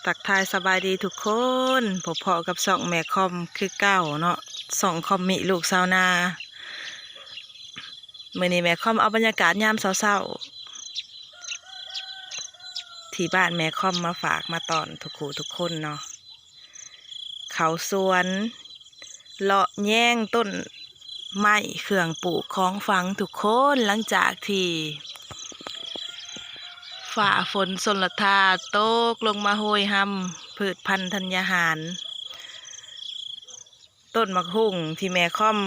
ທັກທາຍສະບາຍດີທຸກຄົນ, ພົບພໍ້ກັບຊ່ອງແມ່ຄອມຄືເກົ່າເນາະ, ຊ່ອງຄອມມິລູກຊາວນາ. ມື້ນີ້ແມ່ຄອມເອົາບັນຍາກາດຍາມເຊົ້າໆ ທີ່ບ້ານແມ່ຄອມມາຝາກມາຕ້ອນທຸກຜູ້ທຸກຄົນເນາະ. ເຂົ້າສວນ ເລາະແຍງຕົ້ນໄມ້ເຄື່ອງປູກຂອງຝັງທຸກຄົນ, ຫຼັງຈາກທີ່ຟ້າຝົນຊົນລະທາຕົກລົງມາໂຫຍຮຳພືດພັນທັນຍາຫານ, ຕົ້ນໝາກຫຸ່ງທີ່ແມ່ຄອມ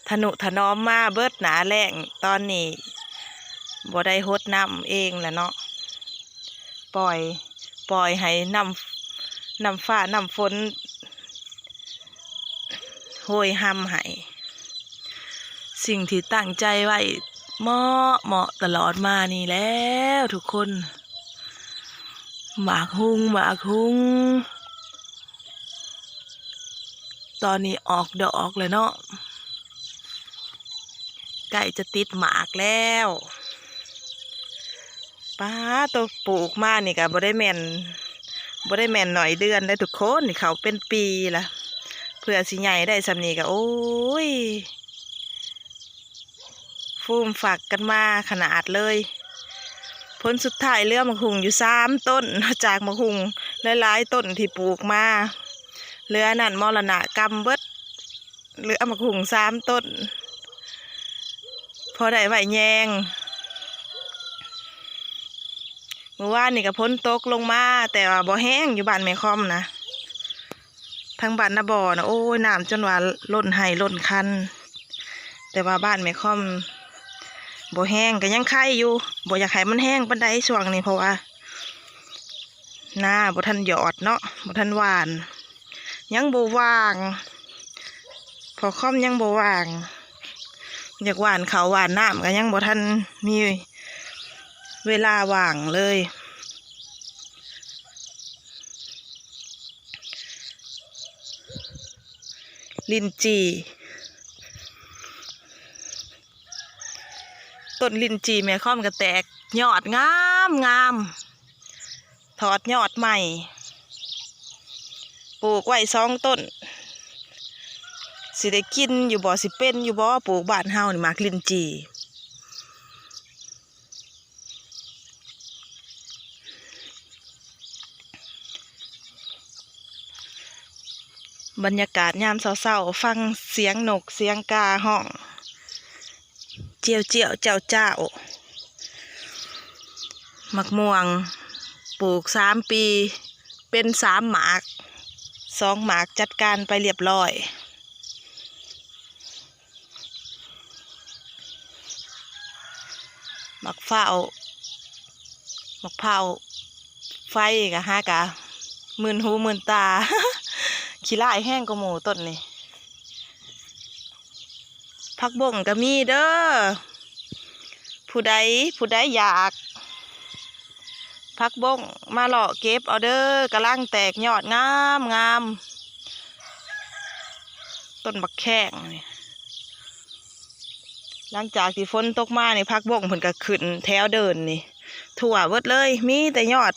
ທະນຸຖະໜອມມາເບິດໜ້າແລ້ງ ຕອນນີ້ບໍ່ໄດ້ຫົດນ້ຳເອງລະເນາະ. ປ່ອຍ ປ່ອຍໃຫ້ນ້ຳ ນ້ຳຟ້ານ້ຳຝົນໂຫຍຮຳໃຫ້. ສິ່ງທີ່ຕັ້ງໃຈໄວ້ເໝາະໆຕະຫຼອດມານີ້ແລ້ວທຸກຄົນ, ໝາກຫຸ່ງ ໝາກຫຸ່ງ ຕອນນີ້ອອກດອກແລ້ວເນາະ, ໃກ້ຈະຕິດໝາກແລ້ວ. ປາໂຕ ປູກມານີ້ກະບໍ່ໄດ້ແມ່ນ ບໍ່ໄດ້ແມ່ນໜ້ອຍເດືອນເດ້ທຸກຄົນ, ນີ້ເຂົ້າເປັນປີລະ. ເພື່ອຊິໃຫຍ່ໄດ້ສ່ຳນີ້ກະ ໂອ້ຍ ຟູມຟັກກັນມາຂະໜາດເລີຍ. ຜົນສຸດທ້າຍເຫຼືອໝາກຫຸ່ງຢູ່ສາມຕົ້ນ, ຈາກໝາກຫຸ່ງຫຼາຍໆຕົ້ນທີ່ປູກມາ ເຫຼືອນັ້ນມໍລະນະກຳເບິດ. ເຫຼືອໝາກຫຸ່ງສາມຕົ້ນ ພໍໄດ້ໄວ້ແຍງ. ມື້ວານນີ້ກະຝົນຕົກລົງມາ ແຕ່ວ່າບໍ່ແຮງ ຢູ່ບ້ານແມ່ຄອມນະ, ທາງບ້ານນາບໍ່ນະ ໂອ້ຍ ນ້ຳຈົນວ່າລົ້ນໄຮ່ລົ້ນຄັນ. ແຕ່ວ່າບ້ານແມ່ຄອມບໍ່ແຮງ ກະຍັງໄຄຢູ່, ບໍ່ຢາກໃຫ້ມັນແຮງປານໃດຊ່ວງນີ້ ເພາະວ່າ ນາບໍ່ທັນຢອດເນາະ ບໍ່ທັນຫວ່ານ ຍັງບໍ່ວ່າງ ພໍ່ຄອມຍັງບໍ່ວ່າງ ຢາກຫວ່ານເຂົ້າຫວ່ານນ້ຳກະຍັງບໍ່ທັນມີເວລາວ່າງເລີຍ. ລິ້ນຈີ່ ຕົ້ນລິ້ນຈີ່ແມ່ຄອມກະແຕກຍອດງາມໆ ຖອດຍອດໃໝ່. ປູກໄວ້ສອງຕົ້ນ ຊິໄດ້ກິນຢູ່ບໍ່ ຊິເປັນຢູ່ບໍ່? ປູກບ້ານເຮົານີ້ໝາກລິ້ນຈີ່. ບັນຍາກາດຍາມເຊົ້າໆ ຟັງສຽງນົກສຽງກາຮ້ອງ ຈຽວໆ ເຈົ້າໆ. ໝາກມ່ວງປູກສາມປີ ເປັນສາມໝາກ ສອງໝາກຈັດການໄປລຽບລ້ອຍ. ໝາກພ້າວ ໝາກພ້າວໄຟກະຫາກະມື່ນຫູມື່ນຕາ ຂີ້ລ້າຍແຮງກວ່າໝູ່ຕົ້ນນີ້. ຜັກບົ້ງກະມີເດີ ຜູ້ໃດ ຜູ້ໃດຢາກຜັກບົ້ງມາເລາະເກັບເອົາເດີ ກຳລັງແຕກຍອດງາມໆ ຕົ້ນບັກແຂ້ງນີ້. ຫຼັງຈາກທີ່ຝົນຕົກມານີ້ ຜັກບົ້ງເພິ່ນກະຂຶ້ນແຖວເດີ່ນນີ້ ທົ່ວເບິດເລີຍ ມີແຕ່ຍອດ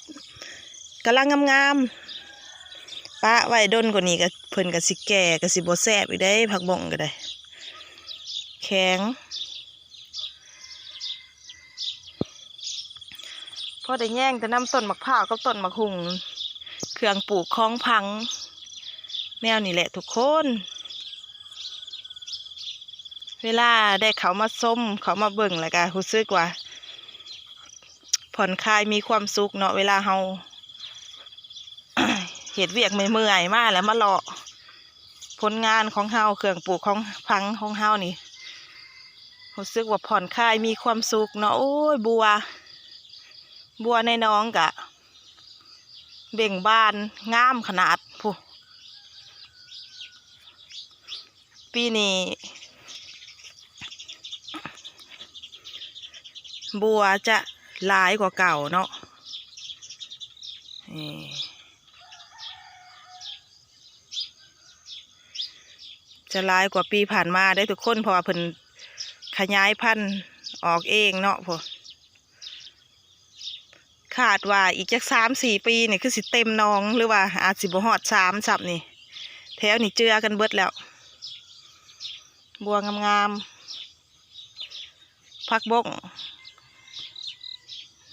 ກຳລັງງາມໆ. ປະໄວ້ດົນກວ່ານີ້ກະ ເພິ່ນກະຊິແກ່ ກະຊິບໍ່ແຊບອີກເດ້ ຜັກບົ້ງກະໄດ້ ແຂງ. ພໍໄດ້ແຍງແຕ່ນຳຕົ້ນໝາກພ້າວກັບຕົ້ນໝາກຫຸ່ງ ເຄື່ອງປູກຂອງຝັງ ແນວນີ້ແຫຼະທຸກຄົນ. ເວລາໄດ້ເຂົ້າມາຊົມ ເຂົ້າມາເບິ່ງ ແລ້ວກະຮູ້ສຶກວ່າຜ່ອນຄາຍມີຄວາມສຸກເນາະ ເວລາເຮົາເຮັດວຽກເມື່ອຍໆມາ ແລ້ວມາເລາະຜົນງານຂອງເຮົາ ເຄື່ອງປູກຂອງຝັງຂອງເຮົານີ້ ຮູ້ສຶກວ່າຜ່ອນຄາຍມີຄວາມສຸກເນາະ. ໂອ້ຍ ບົວ ບົວໃນໜອງກະເບັ່ງບານງາມຂະໜາດພຸ້ນ. ປີນີ້ບົວຈະຫຼາຍກວ່າເກົ່າເນາະ ນີ້ ຈະຫຼາຍກວ່າປີຜ່ານມາເດ້ທຸກຄົນ ເພາະວ່າເພິ່ນຂະຫຍາຍພັນອອກເອງເນາະ ພຸ້ນ. ຂ ຄາດວ່າອີກຈັກສາມສີ່ປີນີ້ຄືຊິເຕັມໜອງ ຫຼືວ່າອາດຊິບໍ່ຮອດສາມຊ້ຳນີ້. ແຖວນີ້ເຈືອກັນເບິດແລ້ວ. ບົວງາມໆ ຜັກບົ້ງ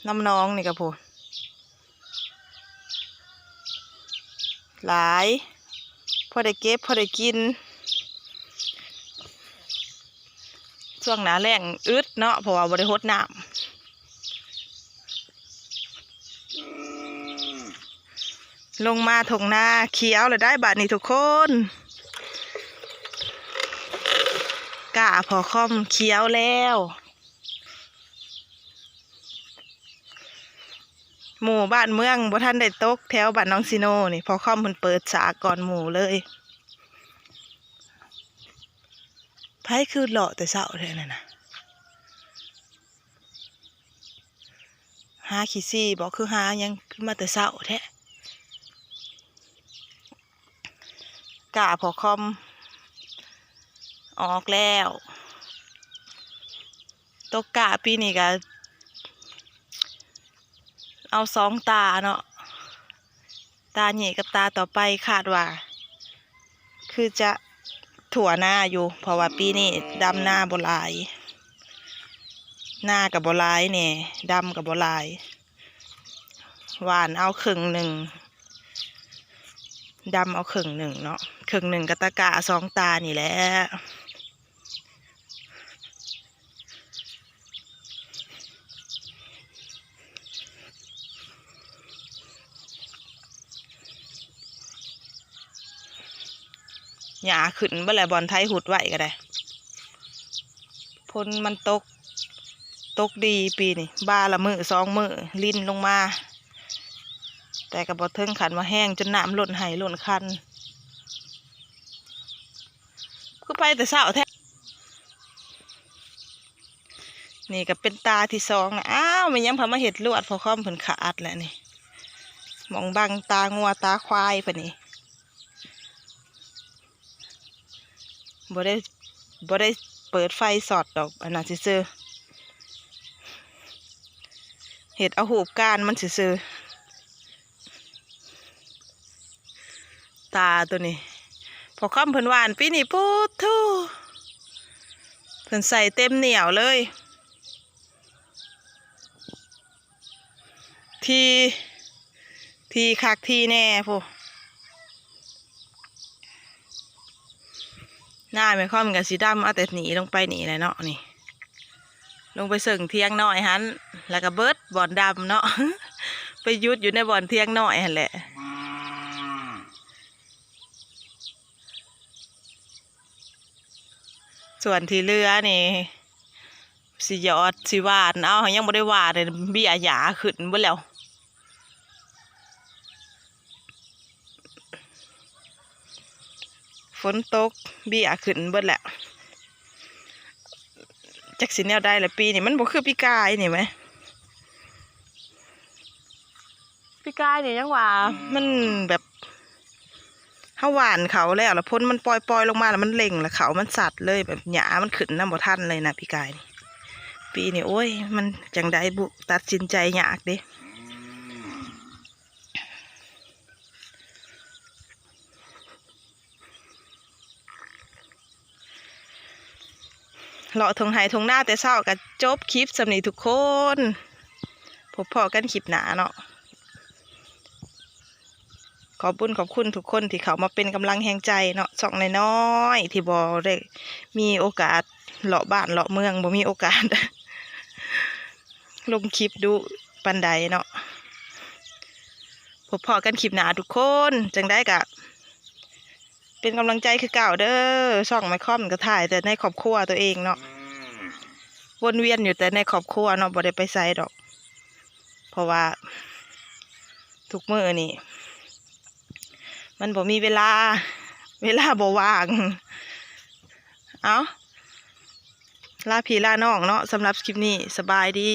ນຳໜອງນີ້ກໍພຸ້ນ ຫຼາຍ ພໍໄດ້ເກັບ ພໍໄດ້ກິນ. ຊ່ວງໜ້າແລ້ງອຶດເນາະ ເພາະວ່າບໍ່ໄດ້ຫົດນ້ຳ. ລົງມາທົ່ງນາຂຽວແລ້ວໄດ໋ບາດນີ້ທຸກຄົນ. ກ້າພໍ່ຄອມຂຽວແລ້ວ. ໝູ່ບ້ານເມືອງບໍ່ທັນໄດ້ຕົກ ແຖວບ້ານໜອງຊີໂນນີ້ ພໍ່ຄອມເພິ່ນເປີດສາກກ່ອນໝູ່ເລີຍ. ໃຜຄືເລາະແຕ່ເຊົ້າແທ້ນັ້ນນະ? ຫາຂີ້ຊີບໍ ຄືຫາຫຍັງ ຄືມາແຕ່ເຊົ້າແທ້? ກ້າພໍ່ຄອມອອກແລ້ວ. ຕົກກ້າປີນີ້ກະເອົາສອງຕາເນາະ ຕານີ້ກັບຕາຕໍ່ໄປ ຄາດວ່າຄືຈະທົ່ວນາຢູ່ ເພາະວ່າປີນີ້ດຳນາບໍ່ຫຼາຍ ນາກະບໍ່ຫຼາຍແດ່ ດຳກະບໍ່ຫຼາຍ. ຫວ່ານເອົາເຄິ່ງໜຶ່ງ ດຳເອົາເຄິ່ງໜຶ່ງເນາະ ເຄິ່ງໜຶ່ງກະຕາກ້າສອງຕານີ້ແຫຼະ. ຫຍ້າຂຶ້ນເບິດແລ້ວ ບ່ອນໄຖຫຸດໄວ້ກໍໄດ້. ຝົນມັນຕົກ ຕົກດີປີນີ້ ບາລະມື້ສອງມື້ລິນລົງມາ ແຕ່ກໍບໍ່ເຖິງຂັ້ນວ່າແຮງຈົນນ້ຳລົ້ນໄຮ່ລົ້ນຄັນ. ຄືໄປແຕ່ເຊົ້າແທ້. ນີ້ກໍເປັນຕາທີສອງນະ. ອ້າວ ແມ່ນຫຍັງພາມາເຮັດລວດ ພໍ່ຄອມເພິ່ນຂາດແຫຼະນີ້ ໝ່ອງບັງຕາງົວຕາຄວາຍເພິ່ນນີ້. ບໍ່ໄດ້ ບໍ່ໄດ້ເປີດໄຟສອດດອກ ອັນນັ້ນຊື່ໆ ເຮັດເອົາຮູບການມັນຊື່ໆ. ຕາໂຕນີ້ ພໍ່ຄອມເພິ່ນຫວ່ານປີນີ້ ໂພດໂທ້ ເພິ່ນໃສ່ເຕັມໜ້ຽວເລີຍ ທີ່ ທີ່ຄັກທີ່ແນ່ພຸ້ນ. ໜ້າແມ່ຄອມກໍຊິດຳເອົາແຕ່ນີ້ລົງໄປນີ້ແຫຼະເນາະ ນີ້ ລົງໄປເຊິ່ງຖຽງນ້ອຍຫັ້ນ ແລ້ວກໍເບິດບ່ອນດຳເນາະ ໄປຢຸດຢູ່ໃນບ່ອນຖຽງນ້ອຍຫັ້ນແຫຼະ. ສ່ວນທີ່ເຫຼືອນີ້ ຊິຢອດ ຊິຫວ່ານເອົາ ຍັງບໍ່ໄດ້ຫວ່ານເລີຍ ເບ້ຍຫຍ້າຂຶ້ນເບິດແລ້ວ. ຝົນຕົກ ເບ້ຍຂຶ້ນເບິດແລ້ວ. ຈັກຊິແນວໃດລະ ປີນີ້ມັນບໍ່ຄືປີກາຍນີ້ແໝ. ປີກາຍນີ້ຍັງວ່າ ອືມ ມັນແບບ ເຮົາຫວ່ານເຂົ້າແລ້ວ ແລ້ວຝົນມັນປ່ອຍໆລົງມາ ແລ້ວມັນເລັ່ງ ແລ້ວເຂົ້າມັນສັດເລີຍ ແບບຫຍ້າມັນຂຶ້ນນຳບໍ່ທັນເລີຍນະ ປີກາຍນີ້. ປີນີ້ ໂອ້ຍ ມັນຈັ່ງໃດບຸ ຕັດສິນໃຈຍາກເດ້. ອືມ ເລາະທົ່ງໄຮ່ທົ່ງນາແຕ່ເຊົ້າກໍຈົບຄລິບສ່ຳນີ້ທຸກຄົນ. ພົບພໍ້ກັນຄລິບໜ້າເນາະ. ຂອບບຸນຂອບຄຸນທຸກຄົນທີ່ເຂົ້າມາເປັນກຳລັງແຮງໃຈເນາະ. ຊ່ອງນ້ອຍໆ ທີ່ບໍ່ໄດ້ມີໂອກາດເລາະບ້ານເລາະເມືອງ ບໍ່ມີໂອກາດລົງຄລິບດຸປານໃດເນາະ. ພົບພໍ້ກັນຄລິບໜ້າທຸກຄົນ. ຈັ່ງໃດກໍ ເປັນກຳລັງໃຈຄືເກົ່າເດີ. ຊ່ອງແມ່ຄອມກໍຖ່າຍແຕ່ໃນຄອບຄົວຕົວເອງເນາະ ອືມ ວົນວຽນຢູ່ແຕ່ໃນຄອບຄົວເນາະ ບໍ່ໄດ້ໄປໃສດອກ ເພາະວ່າທຸກມື້ນີ້ມັນບໍ່ມີເວລາ ເວລາບໍ່ວ່າງ. ເອົາ ລາພີ່ລານ້ອງເນາະ ສຳລັບຄລິບນີ້ ສະບາຍດີ.